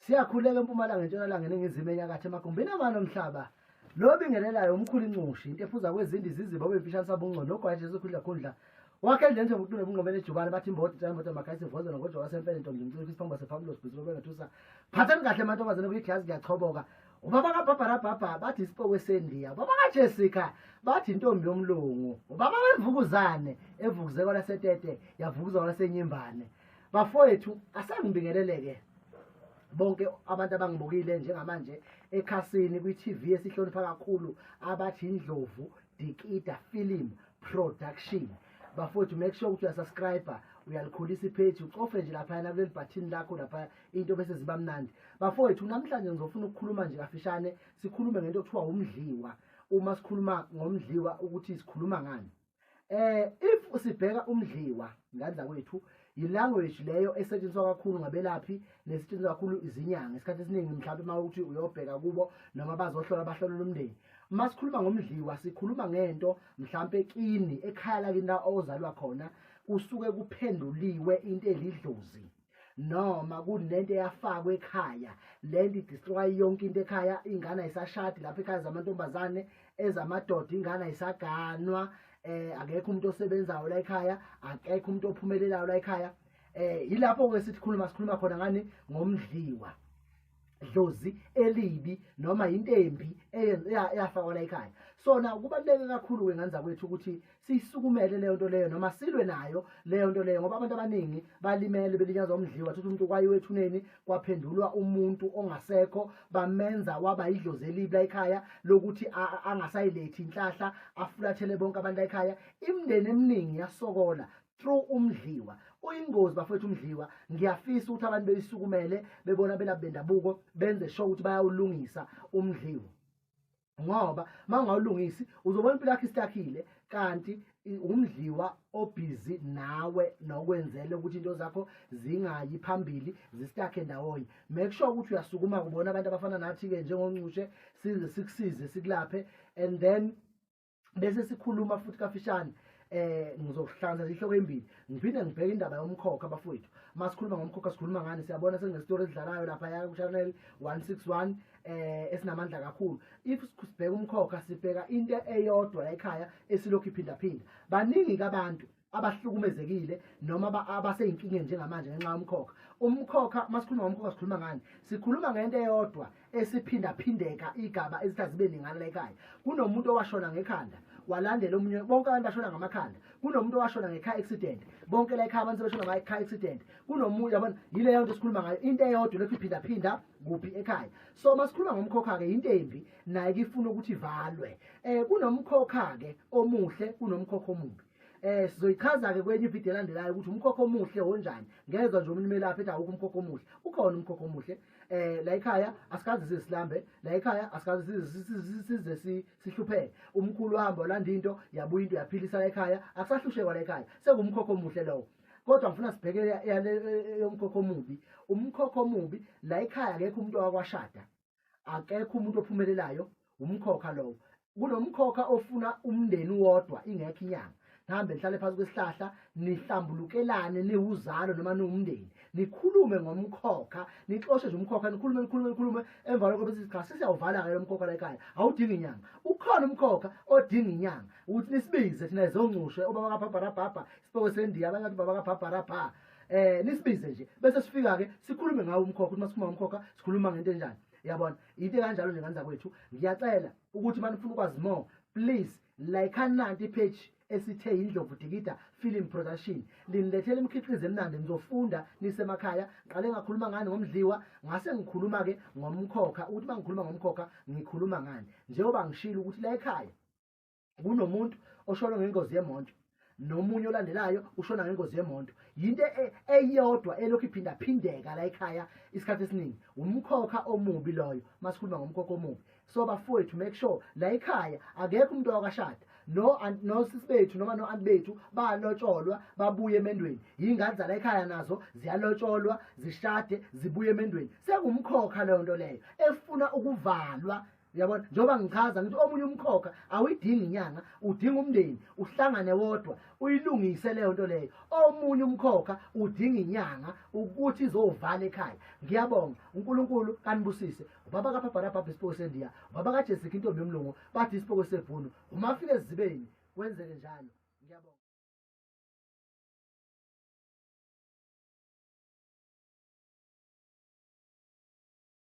Siyakhuleka empumalanga, entshonalanga, eningizimu, enyakatho, emagumbini amane omhlaba. Lo bingelelayo umkhulu incushi, into ephuza kwezindi iziziba obemfishane sabungcono nogwayi Jesu khudla khundla. Wakhe endleleni njengokuqina ubungqobene ejubane bathi imboda tshana imboda magayisi ivoze nogojo wasemfene ntombi mciko isiphambo sephambulo sibhizi bengethusa. Phathani kahle amantombazane kuyijazi kuyachoboka. Ubaba kaBhabharabhabha bathi isipoko esendiya. Ubaba kaJessica bathi intombi yomlungu. Ubaba wemvukuzane evukuze kwalasetete yavukuza kwalasenyimbane. Bafowethu asengibingeleleke bonke abantu abangibukile njengamanje ekhasini kwi-TV esihlonipha kakhulu abathi Indlovu Dikida Film Production. Bafowethu, make sure ukuthi uyasubscribe, uyalikhulisa ipage, ucofe nje laphayana kuleli button lakho lapha, into bese ziba mnandi. Bafowethu, namhlanje ngizofuna ukukhuluma nje kafishane, sikhulume ngento okuthiwa umdliwa. Uma sikhuluma ngomdliwa, ukuthi sikhuluma ngani? If sibheka umdliwa ngandla kwethu, yilanguage leyo esetshenziswa kakhulu ngabelaphi nesetshenziswa kakhulu izinyanga isikhathi esiningi, mhlawumbe uma ukuthi uyobheka kubo noma bazohlola, bahlolela umndeni. Uma sikhuluma ngomdliwa, sikhuluma ngento mhlawumbe kini ekhaya lakini la ozalwa khona kusuke kuphenduliwe into elidlozi noma kunento eyafakwa ekhaya. Lento idestroy yonke into ekhaya. Ingane ayisashadi lapha ekhaya, zamantombazane, ezamadoda, ingane ayisaganwa, akekho umuntu osebenzayo la ekhaya, akekho umuntu ophumelelayo la ekhaya. Yilapho ke sithi khuluma, sikhuluma khona ngani? Ngomdliwa, dlozi elibi noma into embi eyafakwa la ekhaya. Sona kubaluleke kakhulu ke ngane zakwethu ukuthi siyisukumele leyo nto leyo noma silwe nayo leyo nto leyo, ngoba abantu abaningi balimele belinyazwa umdliwa. Thuthi umuntu kwayiwe ethuneni, kwaphendulwa umuntu ongasekho, bamenza waba idlozi elibi la ekhaya lokuthi angasayilethi inhlahla, afulathele bonke abantu la ekhaya. Imindeni eminingi yasokola through umdliwa. Uyingozi bafowethu umdliwa. Ngiyafisa ukuthi abantu beyisukumele, bebona belaphi bendabuko, benze sure ukuthi bayawulungisa umdliwa, ngoba uma ungawulungisi uzobona impilo yakho istakhile, kanti umdliwa obhizi nawe nokwenzela ukuthi into zakho zingayi phambili, zistakhe ndawonye. Make sure ukuthi uyasukuma kubona abantu abafana nathi-ke njengoncushe, size sikusize, sikulaphe. And then bese sikhuluma futhi kafishane, ngizohlanza ihloko embili, ngiphinde ngibheke indaba yomkhokha. Bafowethu, masikhuluma ngomkhokha sikhuluma ngani? Siyabona sekunesitory esidlalayo lapha ya ku-channel 161 esinamandla kakhulu. If sibheka umkhokha, sibheka into eyodwa la ekhaya esilokhu iphindaphinda. Baningi kabantu abahlukumezekile noma abaseyinkingeni njengamanje ngenxa yomkhokha. Umkhokha, masikhuluma ngomkhokha sikhuluma ngani? Sikhuluma ngento eyodwa esiphindaphindeka igaba ezithi zibe ningana la ekhaya. Kunomuntu owashona ngekhanda, walandela omunye, bonke abantu bashona ngamakhanda. Kunomuntu owashona nge-car accident, bonke la ekhaya abantu sebeshona nga-car accident. Kunomunye, yabona, yileyo nto esikhuluma ngayo, into eyodwa lokhu iphindaphinda kuphi ekhaya. So masikhuluma ngomkhokha-ke, into embi naye kifuna ukuthi ivalwe. Kunomkhokha-ke omuhle, kunomkhokha omubi. Sizoyichaza ke kwenye ivideo elandelayo ukuthi umkhokha omuhle onjani. Ngezwa nje omunye umelaphi ethi awukho umkhokha omuhle. Ukhona umkhokha omuhle. La ekhaya asikaze sizilambe, la ekhaya asikaze size sihlupheke. Umkhulu wahamba walanda into, yabuya into yaphilisa la ekhaya, akusahlushekwa la ekhaya. Sekuwumkhokha omuhle lowo. Kodwa ngifuna sibheke yomkhokha omubi. Umkhokha omubi la ekhaya, akekho umuntu owakwashada, akekho umuntu ophumelelayo, umkhokha lowo. Kunomkhokha ofuna umndeni wodwa, ingekho inyanga, nihambe nihlale phansi kwesihlahla, nihlambulukelane niwuzalo noma niwumndeni, nikhulume ngomkhokha, nixoshe nje umkhokha, nikhulume, nikhulume, nikhulume. Emva lokho bese cha, sesiyawuvala-ke lo mkhokha la ekhaya, awudingi inyanga. Ukhona umkhokha odinga inyanga, ukuthi nisibize thina ezoncushe, obaba kabhabharabhabha, isipoko sendiya, abanye bathi baba kabhabharabha. Nisibize nje bese sifika-ke sikhulume ngawo umkhokha, ukuthi masikhuluma ngomkhokha sikhuluma ngento enjani. Yabona, into ekanjalo nje ngane zakwethu. Ngiyacela ukuthi uma nifuna ukwazi more, please like nanti ipage esithe Indlovu Dikida Film Production, linilethela imikhiqizo emnandi, nizofunda nisemakhaya. Ngiqale ngakhuluma ngani? Ngomdliwa. Ngase ngikhuluma-ke ngomkhokha, ukuthi uma ngikhuluma ngomkhokha ngikhuluma ngani, njengoba ngishilo ukuthi la ekhaya kunomuntu oshona ngengozi yemonto, nomunye olandelayo ushona ngengozi yemonto. Yinto eyodwa elokhu iphindaphindeka la ekhaya isikhathi esiningi, umkhokha omubi loyo masikhuluma ngomkhokha omubi. So bafowethu, make sure la ekhaya akekho umuntu owakashada, no sisi bethu noma no aunt bethu balotsholwa, babuye emendweni. Yingane zala ekhaya nazo ziyalotsholwa, zishade, zibuye emendweni. Sengumkhokha leyo nto leyo efuna ukuvalwa. Uyabona, njengoba ngichaza ngithi omunye umkhokha awuyidingi inyanga, udinga umndeni uhlangane wodwa uyilungise leyo nto leyo. Omunye umkhokha udinga inyanga ukuthi izovala ekhaya. Ngiyabonga, uNkulunkulu kanibusise. Ubaba kaPhaparabhabha isipoko seNdiya, ubaba kaJessica intombi yomlungu, bathi isipoko sebhunu. Uma fika ezibeni kwenzeke njalo. Ngiyabonga.